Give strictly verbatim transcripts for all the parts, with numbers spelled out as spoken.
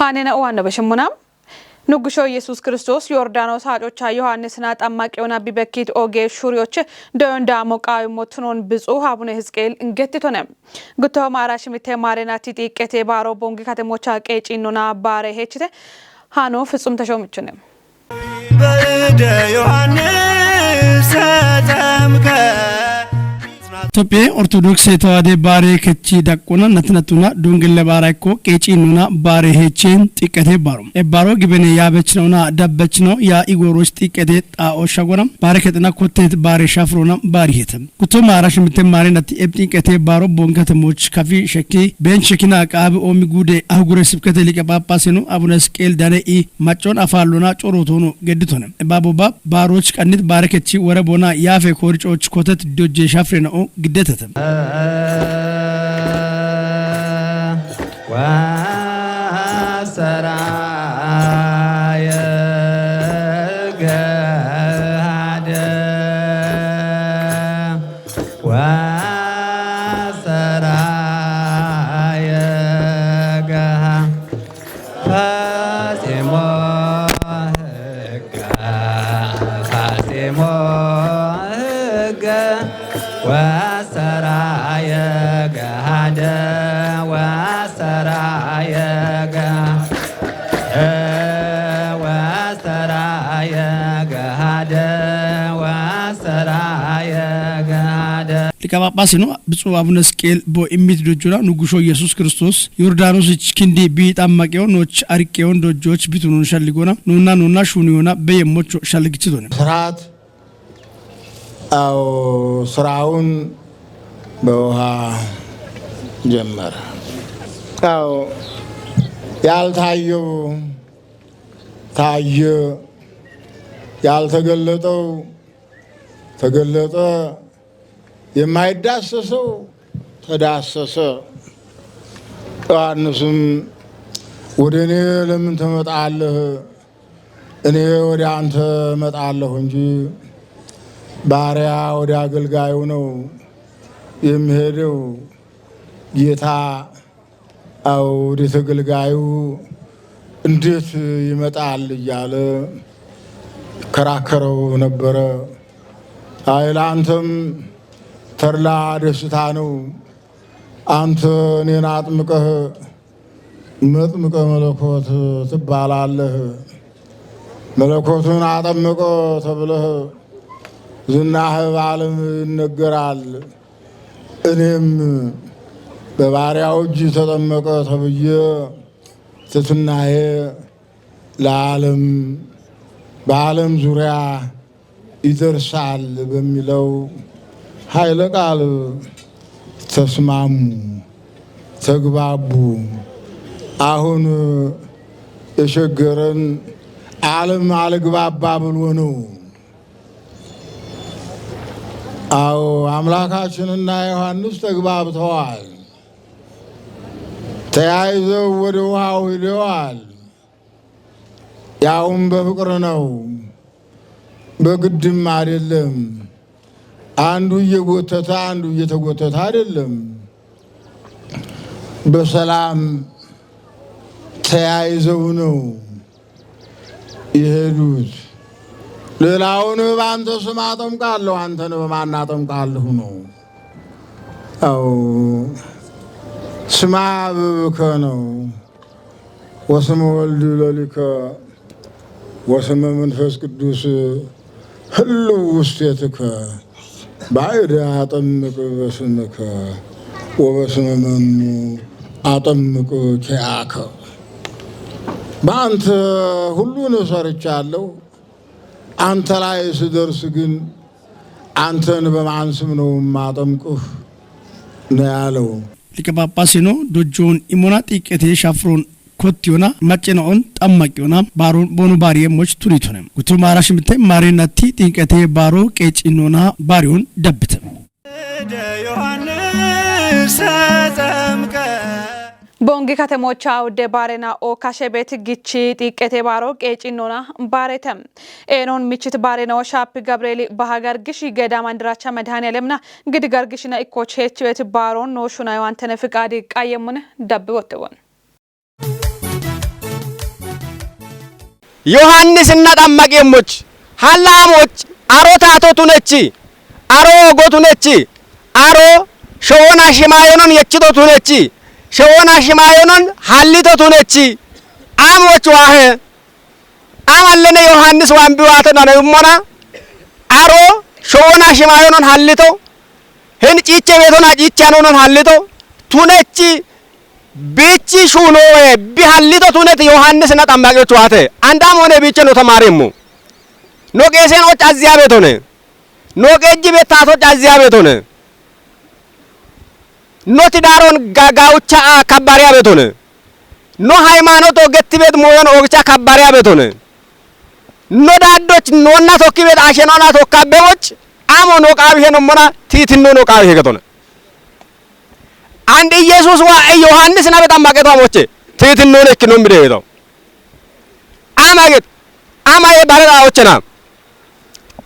Anena uwanno beshimuna. Nugusho Yesus Kristos Yordanos hacocha Yohannisna xammaqiona bibekkit oge shuriyoch doyon damo qawimo tunon bitsu Abune Hizqeel ingettitone. Gutto maara shimite maarenati xiqqete baaro bongi katemocha qeecinona baare hechite hano fitsum teshomichune. በእደ ዮሐንስ ተጠምቀ። Itophiya Ortodoksee Tawaade baare kechi daqquna natinatuna dungille baara ikko qeecinona baare hecheen xiqqete baaro. E baaro gibene yaabechinona dabbechino ya igoroch xiqqete xaa'o shagona baare kexina kotteet baare shafrona baari hete. Gutto maara shimite maarenati eb xiqqete baaro bongi katemoch kafi shekki ben shekina qaabi omi gude ahugure sibkete liqe paappasenu Abune Hizqeel dane i maccon afaallona corotono gedditone. Baboba baaroch qannit baare kechi wore bona yaafe kooricoch kotet dojje shafrena'o giddetete. ወአስተርአየ ገሃደ፣ ወአስተርአየ ገሃ-፣ ፈጺሞ ህገ፣ ፈጺሞ ህገ፣ ወአስተርአየ ገሃደ፣ ወአስተርአየ ገሃደ፣ ወአስተርአየ ገሃደ፣ ወአስተርአየ ገሃደ። Liqe paappaseno bitsu Abune Hizqeel bo immit dojjona Nugusho Yesus Kristos Yordanosich kindi bi xammaqiyo noch ariqqeyon dojjoch bitunon shalligona nonna nonna shuniyona beyemmocho shalligichitone. ስርዓት አዎ፣ ስራውን በውሃ ጀመረ። አዎ፣ ያልታየው ታየ፣ ያልተገለጠው ተገለጠ፣ የማይዳሰሰው ተዳሰሰ። ዮሐንስም «ወደ እኔ ለምን ትመጣለህ? እኔ ወደ አንተ እመጣለሁ እንጂ ባሪያ ወደ አገልጋዩ ነው የሚሄደው። ጌታ፣ አዎ፣ ወደ ተገልጋዩ እንዴት ይመጣል?» እያለ ይከራከረው ነበረ። «አይ፣ ለአንተም ተድላ ደስታ ነው። አንተ እኔን አጥምቀህ መጥምቀ መለኮት ትባላለህ። መለኮትን አጠምቀ ተብለህ ዝናህ በዓለም ይነገራል። እኔም በባሪያው እጅ ተጠመቀ ተብዬ ትሕትናዬ ለዓለም፣ በዓለም ዙሪያ ይደርሳል» በሚለው ኃይለ ቃል ተስማሙ፣ ተግባቡ። አሁን የቸገረን ዓለም አልግባባ ብሎ ነው። አዎ፣ አምላካችንና ዮሐንስ ተግባብተዋል። ተያይዘው ወደ ውሃው ሂደዋል። ያውም በፍቅር ነው፣ በግድም አይደለም። አንዱ እየጎተተ አንዱ እየተጎተተ አይደለም፣ በሰላም ተያይዘው ነው የሄዱት። «ሌላውን በአንተ ስም አጠምቃለሁ፣ አንተን በማን አጠምቃለሁ?» ነው። አዎ፣ «ስማ አብብከ» ነው። «ወስመ ወልድ ለሊከ ወስመ መንፈስ ቅዱስ ህልው ውስቴትከ ባዕደ አጠምቅ በስምከ ወበስመ መኑ አጠምቅ ኪያከ።» በአንተ ሁሉን ሰርቻለሁ፣ አንተ ላይ ስደርስ ግን «አንተን በማን ስም ነው የማጠምቅህ?» ነው ያለው። Liqe paappaseno dojjoon imona xiqqete shafron kottiyona maccena'on xammaqiyona baaron boonu baariye moch tunitone. Gutto maara shimite maarenati xiqqete baaro qeecinona baariyon dabbite. ወልደ ዮሐንስ ተጠምቀ። Bongi katemocha awude baarena o kashe beet gichi xiqqete baaro qeecinona baarete. Eenon michit baarena o Shaapi Gabrieli Bahagar gish geeda mandiracha Medhane Alemna gidi gargishina ikkoch heechiwet baaron no shuna Yohantene Fiqaadi qayyemune dabbi wottewon. Yohaannisinna xammaqiemmoch hallaamoch aro taato tunechi, aro ogo tunechi, aro showona shimayonon yechito tunechi, showona shimayonon hallito tunechi. Amoch waahe. Amallene Yohaannis waambi waato nano immona aro showona shimayonon hallito, hin ciiche beetona ciiche anonon hallito, tunechi bichi shunowe bi hallito tunet Yohaannisina xammaqioch waate. Andam hone biche no tamarimmo. No qeesen och azziya beetone. No qeejji bettaatoch azziya beetone. No tidaaron ga-, gaawucha a kabbariya beetone. No haymaanoto getti beet mooyon oogicha kabbariya beetone. No daaddoch noonna tokki beet ashe noona tokka bewoch amo no qaawishe nommona tiitinno no qaawishe getone. And Iyesuus waa Yohaannis nabe xammaqeto amoche tiitinno ne ikkino mideeto. Ama get, ama ye bare raawochena.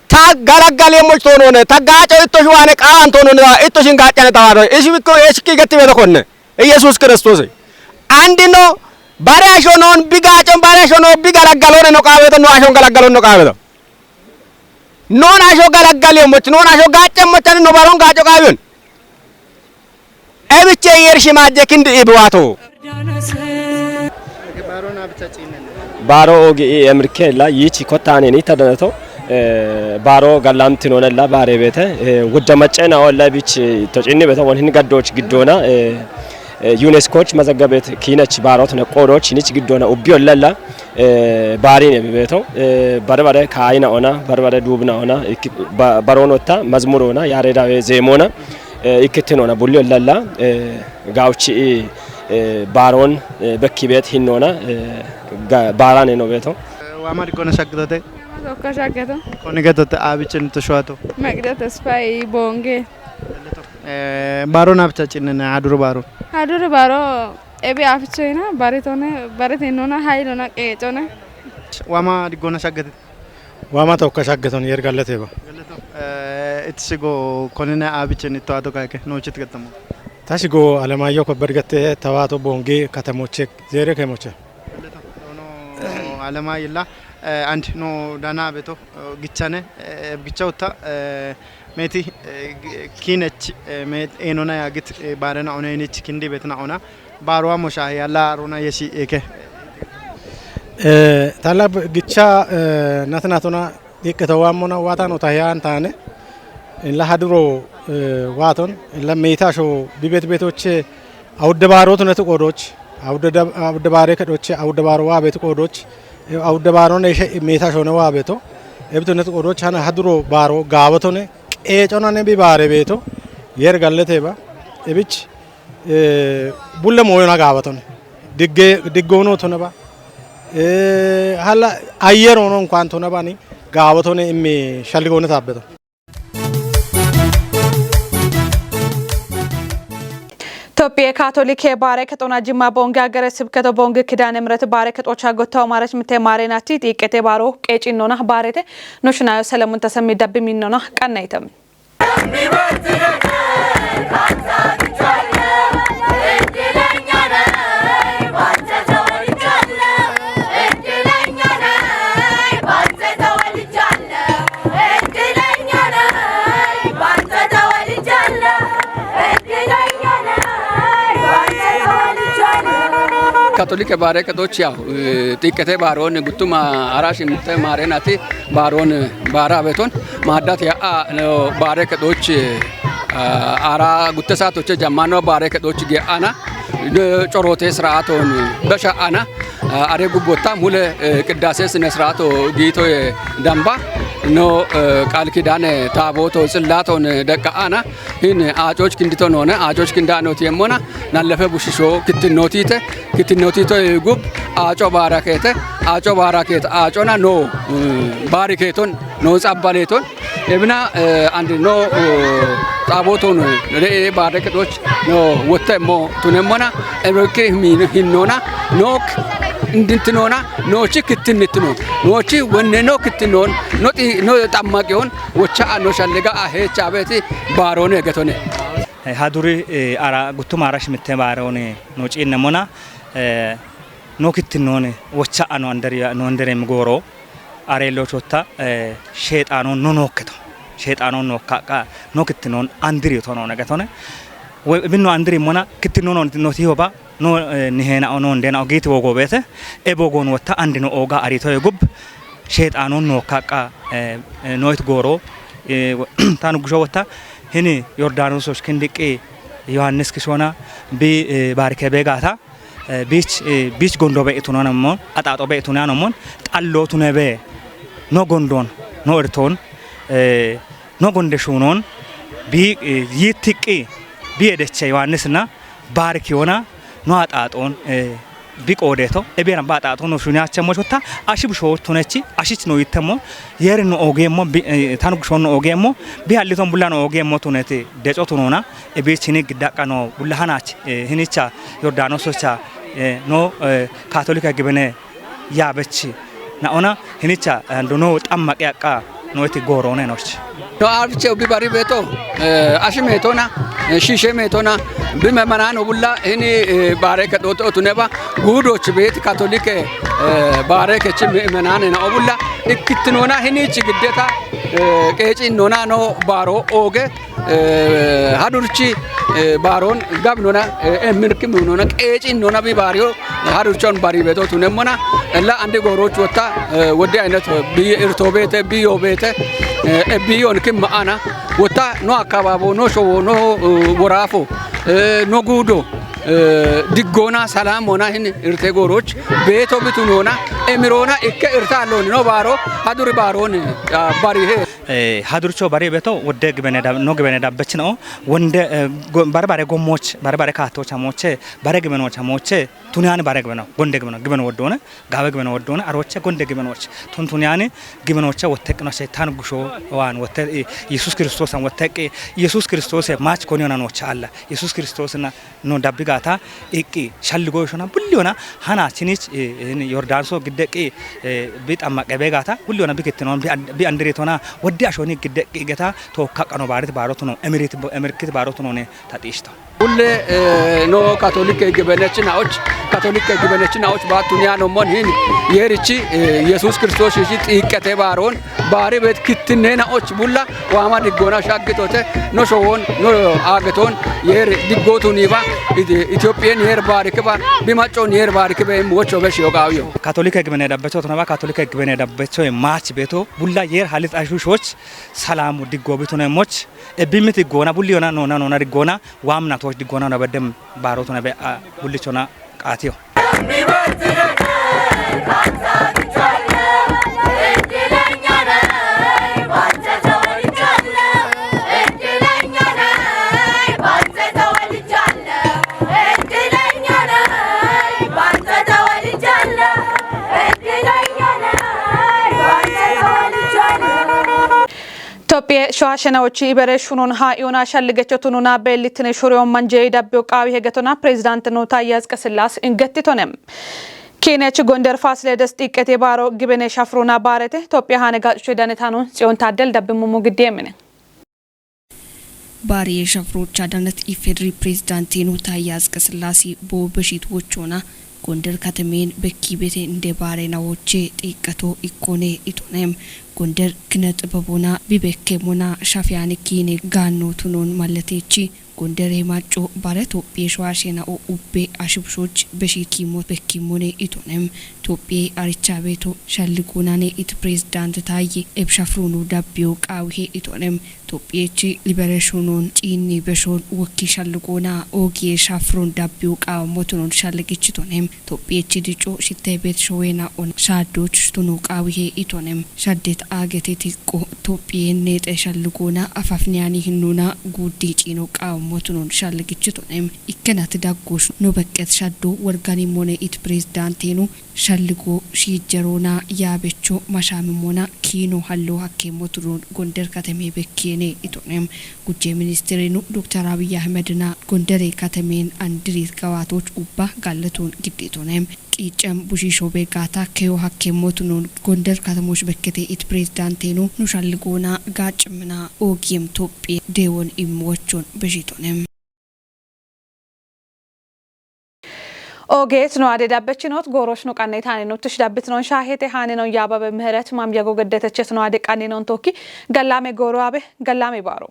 Ta galaggal yemmoch toonone, ta gaaco itto shuwaane qaawan toonone, itto shin gaaccane tawaado. Isi bikko eshikki getti beeto konne. Iyesuus Kiristoos. Andino bare asho noon bi gaacon bare asho noon bi galaggalone no qaaweto, no ashon galaggalon no qaaweto. Noon asho galaggal yemmoch, noon asho gaacce mochani no baron gaaco qaawiyon. Ebiche yer shimajje kindi ibi waato. Baaro ogi i emirkella yichi kottaaneni tadanato, eh, baaro gallamtinonella baare beete, eh, wudda maccena olla bich tocinni beete won hin gaddoch giddona, eh, eh, UNESCO-ch mazagabet kiinech baarot ne qoodoch nich giddona ubbi ollella, eh, baarine beeto, eh, bare bare kaayina ona, bare bare duubna ona, ikki-, ba-, baronotta mazmurona, yaaredawe zeemona, eh, ikkittinona bulli ollella, eh, gaawchi, eh, baaroon, eh, bekki beet hinnoona, eh, ga-, baaraane no beeto. Waama dikkona shaggitote? Tokko shaggeto. Konni getote aabichin tushuwato? Meqide Tesfaye Boonge. Eh, baaroon abicha cinnene, haduru baaroon. Haduru baaro ebi afichoyina, baritone, baritinona, hayilona, qeecona. Waama dikkona shaggitote? Waama tokka shaggeton yer gallateba. Eh, it shigo konine abichen itto ato kayke, no chit gattamo. Ta shigo Alemaayyo Kobbed gatte tawaato Boongi katamoche zeere kemoche. Ono Alemaayilla, eh, and no dana beto, eh, gichane, eh, gicha utta, eh, meti, eh, gi-, kinech, eh, met enona yagit, eh, barena ona inich kindi betna ona. Baaruwa mosha yalla runa yeshi eke. Eh, tala b-, gicha, eh, natna tona dikke to wamona wata no tayan tane. Illa haduro, eh, waton, illa meta sho bibet betoche awudde baaro tunetu qodoch, awudde dab-, awudde baare kedoche, awudde baaro wa betu qodoch, eh, awudde baaro ne she meta sho ne wa beto. Ebtu netu qodoch hana haduro baaro gaawotone, qeecona ne bi baare beto, yer gallete ba, ebich, eh, bulle mooyona gaawatone. Digge, diggono tona ba. Eh, hala ayyero non kwanto na bani gaawatone immi shalligone tabbeto. Topiye Katolike baare kexona Jimma Bonge Agere Sibketo Bonge Kidane Miret baare kexocha gotto Amarach mite marenati xiqete baaro qeecinnona baarete noshinayo Selemun Tasemi dabbi minnona qannaytam. Katolike baare kexoch yaw, eh, xiqete baaroon guttuma ara shimte maarenati baaroon baara beton maaddat ya'a, no, baare kexoch, eh, ara gutte saatoche jammano baare kexoch ge'ana, no, coroote siraaton besha'ana, eh, are gubbotta mule, eh, qiddaase sine siraato giitoye damba, no, eh, qaal kidaane taabooto tsillaaton deqqa'ana, hin aacoch kindito noone, aacoch kindaanoti yemmona, nallefe bushisho kittinnootite, kittinnootito gub, aaco baarakete, aaco baaraket, aacona no, eh, baariketon, no tsabbaleton, ebina, eh, and no, eh, taabooton, eh, baare kexoch, no, wottemmo, tunemmona, ebekke min-, hinnona, nok, indintinona, noochi kittinnittinon, noochi wonneno kittinnon, no xi-, no xammaqiyon, wocha ano shalliga a heecha beeti baaroone getone. Eh, haduri, eh, ara guttuma ara shimitte baaroone no ciinnemona, eh, No kittinnooni wocha'ano andere, no andereemmi gooro areelloochotta, eh, sheexaanoon no nookketo. Sheexaanoon nookka haqqa no kittinnoon andiri tonoona gatone. We-, binno andiri mona kittinnoon no tihoba no, eh, niheenao no ndeenao giiti wogoo beete. E bogoon wotta andino ooga ariitoye gub sheexaanoon nookka haqqa, eh, eh, nooyit gooro, eh, taanu gusho wotta hini Yordaanoosoch kindiqqi Yohaannis kishoona bi, eh, baarike beegaata. Eh, biich, eh, biich gondo be itunanamon, axaaxo be itunanamon, xalloo tune be no gondon, no irton, eh, no gonde shunon, bi, eh, yittiqqi, bi edeche Yohaannisna baarkiyoona no axaaxon, eh, bi qoodeto, ebiyaran ba axaaxon no shuniyache mochota, ashi busho tunechi, ashich no yittemo, yeri no ogeemmo, bi, eh, tanu gushon no ogeemmo, bi halliton bulla no ogeemmo tuneti, deco tunona, e biich hini giddaqqa no bulla hanach, eh, hinicha Yordaanoosocha, eh, no, eh, Kaatolike gibene yaabechi naona hinicha, eh, duno xammaqe aqqa noeti gooroone noch. No arche ubi bari beto, eh, ashi metona, eh, shishe metona, bi memanano bulla hini, eh, baareke doto otuneba guudoch beet Kaatolike, eh, baarekechi memanane na obulla ikkittinona hinichi giddeta, eh, qeeci nona no baaro ooge, eh, hadurchi, eh, baaroon gabinona, eh, emirki minona, qeeci nona bi baariyo, eh, hadurchon bari beto tunemmona, ella andi gooroch wotta, eh, woddi aynet bi irto beete, biyo beete, eh, e biyon kimma ana, wotta no akkabaabo, no showo, no, eh, woraafo, eh, no guudo, eh, diggoona, salaamona hin irte gooroch, beeto bitunona, emirona ikke irta alloni no baaro, haduri baaroon, ah, barihe. Eh, hadurcho bare beto wodde gibene dab-, no gibene dabbechino, wonde, eh, go-, bare bare gommoch, bare bare kaattocha moche, bare gibenocha moche, tuniani bare gibeno, gonde gibeno, gibeno woddone, gawe gibeno woddone, aroche gonde gibenoch, tun tuniani gibenocha wotteqino shetan gusho wan wotte, eh, Yesus Kristosan wotteqi, Yesus Kristose mach koniona nocha alla, Yesus Kristosna no dabbi gaata iqqi shalli goyshona bulli yona hana chinich, eh, eh, Yordaanso giddeqqi, eh, bi xammaqe be gaata bulli yona bi kittinon bi and-, bi andiritona woddi ashoni giddeqqi geta tookka qano baarit baarotuno emirit bo-, emirkit baarotuno ne taxiishto. Bulle, eh, no Kaatolike gibenechinaoch, Kaatolike gibenechinaoch baatun yaano mon hin yeerichi, eh, Yesus Kristos ishi xiiqqete baaroon baari beet kittinnena och bulla waama diggoona shaggitote, no showon, no aageton, yeer diggootuniiba, Iti-, Itophiyen yeer baarikiba, bi maccon yeer baarikibe, im wocho be shiyo qaawiyo. Kaatolike gibene dabbecho tonaba, Kaatolike gibene dabbecho maach beto, bulla yeer halit ashushoch, salamu diggo bitune moch, e bimit diggoona, bulli yona nona, nona diggoona, waamna tooch diggoona na beddem baarotuna be, a, bullichona qaatiyo. Tophiye shoashenawochi ibere shunon ha iona shalligecho tununa beelitine shuriyon manjei dabbiyo qaawi hegetona pirezidaantino Taayye Atsqesillaase ingettitone. Kiinech Gonder Faasiledes xiiqqete baaro gibene shafrona baarete Tophiya haane gaacucho danetaano Tsiyoon Taaddel dabbi mummo giddi emine. Baariye shafrocha danet Ifedri pirezidaantino Taayye Atsqesillaase boo beshit wochona Gonder katemen bekki bete nde baare nawoche xiiqqato ikkone itonem. Gonder kine xibebona bibekke mona shafiyane kiine gaanno tunon malletechi. Gondere macco bare Tophiye shoashenao ubbe ashibshoch beshi kiimo bekkimone itonem. Tophiye aricha beto shalligonane it pirezidaant Taayye ebshafrunu dabbiyo qaawihe itonem. Tophiyechi libereeshonon ciinni beshon wokki shalligoona oogiye shafron dabbiyo qaawamotunon shalligichitonem. Tophiyechi dico shitte beet showena on shaaddoch tuno qaawihe itonem. Shaddet aagete tiqqo Tophiyen neexe shalligoona afafniyani hinnuna guuddi ciino qaawamotunon shalligichitonem. Ikkenat daggosh no beqqet shaddo worgani mone it pirezidaantenu shalligo shiijjeroona yaabecho mashaamimona kiino hallo hakkeemmotunon Gonder kateme bekkeene itonem. Gujje ministerenu Dokter Abiy Ahmedna Gondere katemen andirit gawaatoch ubba galleton gidditonem. Qiiccem bushiisho beegaata keyo hakkeemmotunon Gonder katemoch bekkete it pirezidaantenu nu shalligoona gaaccimmina oogiyem Tophiye deewon immochon beshitonem. Ogeet no ade dabbechinoot gooroch no qanne taane no tish dabbit non shaahete haane non yaababe ምህረት ማም yago geddeteches no ade qanne non tokki gallame gooro abe gallame baaro.